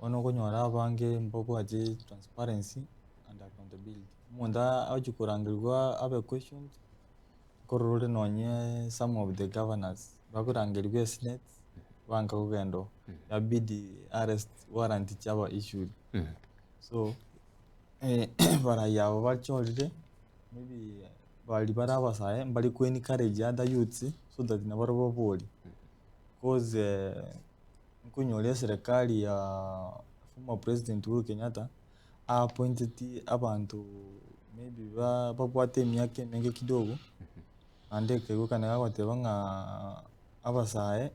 Bono okonyora abange mbabwati transparency and accountability. Omonto agochi korangerigwa abe questioned, nkorora ore nonye some of the governors bakorangerigwa esenate banka kogenda oo, yabidi arrest warrant chiaba issued. So abarai aba bachorire maybe baria bare abasae mbari ko encourage other youths so that nabarobwo baborie, cause nkonyora eserekari ya former president Uhuru Kenyatta a appointeti abanto maybe ba babwate emiaka emenge kidogo, naende ekaigwekana gagoteba ng'a abasae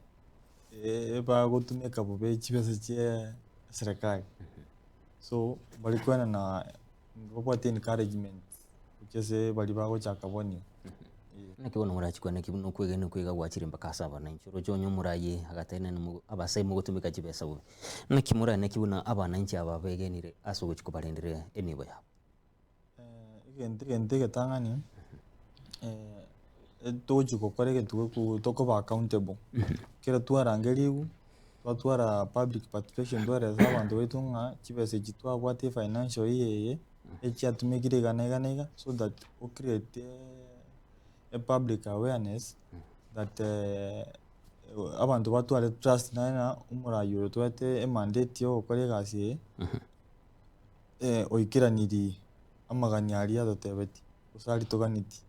bagotumeka bobe chibesa chia eserekari. So mbari koenana mbabwate encouragement gochia ase baria bagochaka bono. Naki bono morachie kwane ki buna okwegena okwo iga gwachire mpaka ase abananchi? Oroche onye omoraai agatenena mo abasae mogotumeka chibesa bobe. Naki morane ki buna abananchi aba begenire ase ogochia kobarendera enibo yabo? Egento egento egetang'ani togochia gokora egento geku tokoba accountable, ekero twarangerigwe, twatwara public participation twaresa abanto baito ng'a chibesa echi twabwate efinancial year eye, echiatumekire iga na iga na iga, so that o create e public awareness that abanto batware trust naye ng'a omorai oyo otwete emandate ya ogokora egasi eye, oikeraniri amagani aria atotebetie, gose aria toganetie.